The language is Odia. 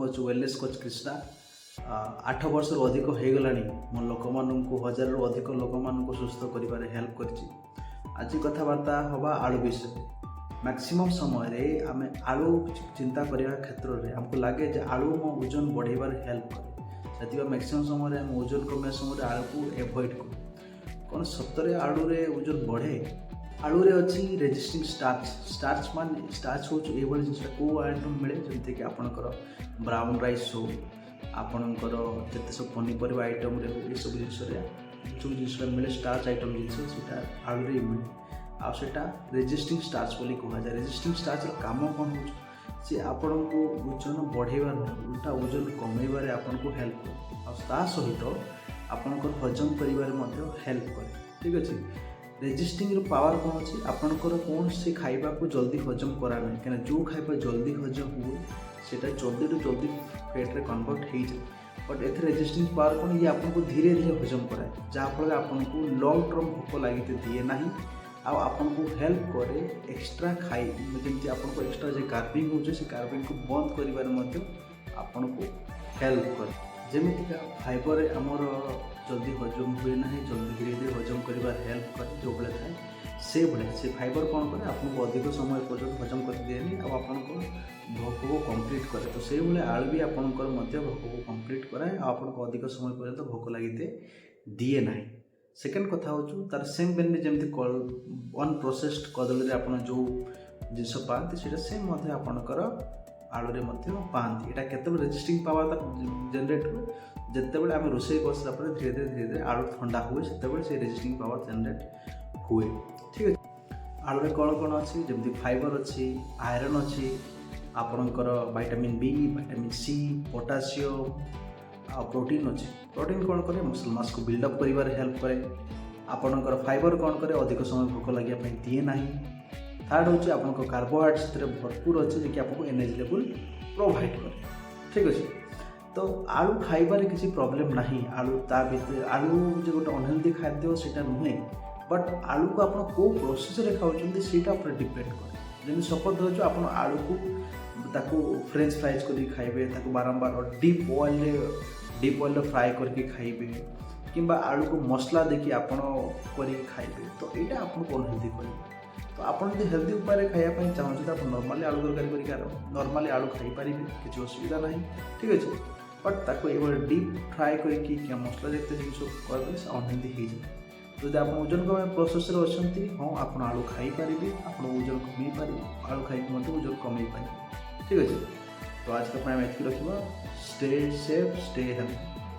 Coach, wellness coach Krishna. 8 ବର୍ଷରୁ ଅଧିକ ହେଇଗଲାଣି, ମୁଁ ଲୋକମାନଙ୍କୁ, ହଜାରରୁ ଅଧିକ ଲୋକମାନଙ୍କୁ ସୁସ୍ଥ କରିବାରେ ହେଲ୍ପ କରିଛି। ଆଜି କଥାବାର୍ତ୍ତା ହେବା ଆଳୁ ବିଷୟରେ। ମ୍ୟାକ୍ସିମମ୍ ସମୟରେ ଆମେ ଆଳୁ ଚିନ୍ତା କରିବା କ୍ଷେତ୍ରରେ ଆମକୁ ଲାଗେ ଯେ ଆଳୁ ମୋ ଓଜନ ବଢ଼େଇବାରେ ହେଲ୍ପ କରେ। ସେଥିପାଇଁ ମ୍ୟାକ୍ସିମମ୍ ସମୟରେ ଆମେ ଓଜନ କମେଇବା ସମୟରେ ଆଳୁକୁ ଏଭଏଡ଼ କରୁ। କ'ଣ ସତରେ ଆଳୁରେ ଓଜନ ବଢ଼େ? ଆଳୁରେ ଅଛି ରେଜିଷ୍ଟିଂ ଷ୍ଟାର୍ଚ। ଷ୍ଟାର୍ଚ ମାନେ, ଷ୍ଟାର୍ଚ ହେଉଛି ଏଇଭଳି ଜିନିଷଟା କେଉଁ ଆଇଟମ୍ ମିଳେ, ଯେମିତିକି ଆପଣଙ୍କର ବ୍ରାଉନ୍ ରାଇସ୍ ହଉ, ଆପଣଙ୍କର ଯେତେ ସବୁ ପନିପରିବା ଆଇଟମ୍ରେ ହଉ, ଏସବୁ ଜିନିଷରେ ଯେଉଁ ଜିନିଷଟା ମିଳେ, ଷ୍ଟାର୍ଚ ଆଇଟମ୍ ଜିନିଷ, ସେଇଟା ଆଳୁରେ ହିଁ ମିଳେ। ଆଉ ସେଇଟା ରେଜିଷ୍ଟିଂ ଷ୍ଟାର୍ଚ ବୋଲି କୁହାଯାଏ। ରେଜିଷ୍ଟିଂ ଷ୍ଟାର୍ଚର କାମ କ'ଣ ହେଉଛି? ସେ ଆପଣଙ୍କୁ ଓଜନ ବଢ଼େଇବା ନୁହେଁ, ଉଲ୍ଟା ଓଜନ କମେଇବାରେ ଆପଣଙ୍କୁ ହେଲ୍ପ କରେ। ଆଉ ତା ସହିତ ଆପଣଙ୍କର ହଜମ କରିବାରେ ମଧ୍ୟ ହେଲ୍ପ କରେ। ଠିକ୍ ଅଛି। ରେଜିଷ୍ଟିଂର ପାୱାର କ'ଣ ଅଛି? ଆପଣଙ୍କର କୌଣସି ଖାଇବାକୁ ଜଲ୍ଦି ହଜମ କରା ନାହିଁ, କାହିଁକିନା ଯେଉଁ ଖାଇବା ଜଲ୍ଦି ହଜମ ହୁଏ, ସେଇଟା ଜଲ୍ଦିରୁ ଜଲ୍ଦି ଫ୍ୟାଟ୍ରେ କନଭର୍ଟ ହେଇଯାଏ। ବଟ୍ ଏଥିରେ ରେଜିଷ୍ଟିଂ ପାୱାର କ'ଣ? ଇଏ ଆପଣଙ୍କୁ ଧୀରେ ଧୀରେ ହଜମ କରାଏ, ଯାହାଫଳରେ ଆପଣଙ୍କୁ ଲଙ୍ଗ୍ ଟର୍ମ ଭୋକ ଲାଗିତେ ଦିଏ ନାହିଁ। ଆଉ ଆପଣଙ୍କୁ ହେଲ୍ପ କରେ ଏକ୍ସଟ୍ରା ଖାଇ, ଯେମିତି ଆପଣଙ୍କୁ ଏକ୍ସଟ୍ରା ଯେ କାର୍ଭିଂ ହେଉଛି, ସେ କାର୍ଭିଂକୁ ବନ୍ଦ କରିବାରେ ମଧ୍ୟ ଆପଣଙ୍କୁ ହେଲ୍ପ କରେ। ଯେମିତିକା ଫାଇବରରେ ଆମର ଜଲ୍ଦି ହଜମ ହୁଏ ନାହିଁ, ଜଲ୍ଦି ଧୀରେ ଧୀରେ ହଜମ କରିବାରେ ହେଲ୍ପ କରେ ଯେଉଁଭଳିଆ ଥାଏ, ସେଇଭଳିଆ ସେ ଫାଇବର କ'ଣ କରେ? ଆପଣଙ୍କୁ ଅଧିକ ସମୟ ପର୍ଯ୍ୟନ୍ତ ହଜମ କରିଦିଏନି ଆଉ ଆପଣଙ୍କ ଭୋକକୁ କମ୍ପ୍ଲିଟ୍ କରେ। ତ ସେଇଭଳିଆ ଆଳୁ ବି ଆପଣଙ୍କର ମଧ୍ୟ ଭୋକକୁ କମ୍ପ୍ଲିଟ୍ କରାଏ ଆଉ ଆପଣଙ୍କୁ ଅଧିକ ସମୟ ପର୍ଯ୍ୟନ୍ତ ଭୋକ ଲାଗିତେ ଦିଏ ନାହିଁ। ସେକେଣ୍ଡ କଥା ହେଉଛି, ତାର ସେମ୍ ବେନରେ ଯେମିତି ଅନପ୍ରୋସେସ୍ଡ କଦଳୀରେ ଆପଣ ଯେଉଁ ଜିନିଷ ପାଆନ୍ତି, ସେଇଟା ସେମ୍ ମଧ୍ୟ ଆପଣଙ୍କର ଆଳୁରେ ମଧ୍ୟ ପାଆନ୍ତି। ଏଇଟା କେତେବେଳେ ରେଜିଷ୍ଟିଂ ପାୱାର ତାର ଜେନେରେଟ୍ ହୁଏ? ଯେତେବେଳେ ଆମେ ରୋଷେଇ କରିସାରିଲା ପରେ ଧୀରେ ଧୀରେ ଧୀରେ ଧୀରେ ଆଳୁ ଥଣ୍ଡା ହୁଏ, ସେତେବେଳେ ସେ ରେଜିଷ୍ଟିଂ ପାୱାର ଜେନେରେଟ୍ ହୁଏ। ଠିକ୍ ଅଛି। ଆଳୁରେ କ'ଣ କ'ଣ ଅଛି? ଯେମିତି ଫାଇବର ଅଛି, ଆଇରନ୍ ଅଛି, ଆପଣଙ୍କର ଭାଇଟାମିନ୍ ବି, ଭାଇଟାମିନ୍ ସି, ପଟାସିୟମ୍ ଆଉ ପ୍ରୋଟିନ୍ ଅଛି। ପ୍ରୋଟିନ୍ କ'ଣ କରେ? ମସଲ୍ ମାସ୍କୁ ବିଲ୍ଡଅପ୍ କରିବାରେ ହେଲ୍ପ କରେ। ଆପଣଙ୍କର ଫାଇବର କ'ଣ କରେ? ଅଧିକ ସମୟ ଭୋକ ଲାଗିବା ପାଇଁ ଦିଏ ନାହିଁ। ଥାର୍ଡ଼ ହେଉଛି, ଆପଣଙ୍କ କାର୍ବୋହାଇଡ୍ରେଟ୍ ସେଥିରେ ଭରପୁର ଅଛି, ଯେ କି ଆପଣଙ୍କୁ ଏନର୍ଜି ଲେଭେଲ୍ ପ୍ରୋଭାଇଡ଼ କରେ। ଠିକ୍ ଅଛି। ତ ଆଳୁ ଖାଇବାରେ କିଛି ପ୍ରୋବ୍ଲେମ୍ ନାହିଁ। ଆଳୁ ତା ଭିତରେ, ଆଳୁ ଯେ ଗୋଟେ ଅନହେଲ୍ଦି ଖାଦ୍ୟ, ସେଇଟା ନୁହେଁ। ବଟ୍ ଆଳୁକୁ ଆପଣ କେଉଁ ପ୍ରୋସେସ୍ରେ ଖାଉଛନ୍ତି, ସେଇଟା ଉପରେ ଡିପେଣ୍ଡ କରେ। ଯେମିତି ସପୋଜ୍ ଧରୁଛୁ, ଆପଣ ଆଳୁକୁ ତାକୁ ଫ୍ରେଞ୍ଚ ଫ୍ରାଇଜ୍ କରିକି ଖାଇବେ, ତାକୁ ବାରମ୍ବାର ଡିପ୍ ଅଏଲ୍ରେ ଫ୍ରାଏ କରିକି ଖାଇବେ, କିମ୍ବା ଆଳୁକୁ ମସଲା ଦେଇକି ଆପଣ କରିକି ଖାଇବେ, ତ ଏଇଟା ଆପଣଙ୍କୁ ଅନହେଲ୍ଦି କରିବ। ତ ଆପଣ ଯଦି ହେଲ୍ଦି ଉପାୟରେ ଖାଇବା ପାଇଁ ଚାହୁଁଛନ୍ତି, ଆପଣ ନର୍ମାଲି ଆଳୁ ତରକାରୀ କରିକି ନର୍ମାଲି ଆଳୁ ଖାଇପାରିବେ, କିଛି ଅସୁବିଧା ନାହିଁ। ଠିକ୍ ଅଛି। ବଟ୍ ତାକୁ ଏଇଭଳି ଡିପ୍ ଫ୍ରାଏ କରିକି କିମ୍ବା ମସଲା ଯୁକ୍ତ ଜିନିଷ କରିଦେଲେ ସେ ଅନହେଲ୍ଦି ହେଇଯାଏ। ଯଦି ଆପଣ ଓଜନ କମାଇବା ପ୍ରୋସେସ୍ରେ ଅଛନ୍ତି, ହଁ, ଆପଣ ଆଳୁ ଖାଇପାରିବେ, ଆପଣ ଓଜନ କମେଇ ପାରିବେ। ଆଳୁ ଖାଇକି ମଧ୍ୟ ଓଜନ କମେଇ ପାରିବେ। ଠିକ୍ ଅଛି। ତ ଆଜିକା ପାଇଁ ଆମେ ଏତିକି ରଖିବା। Stay safe, stay healthy.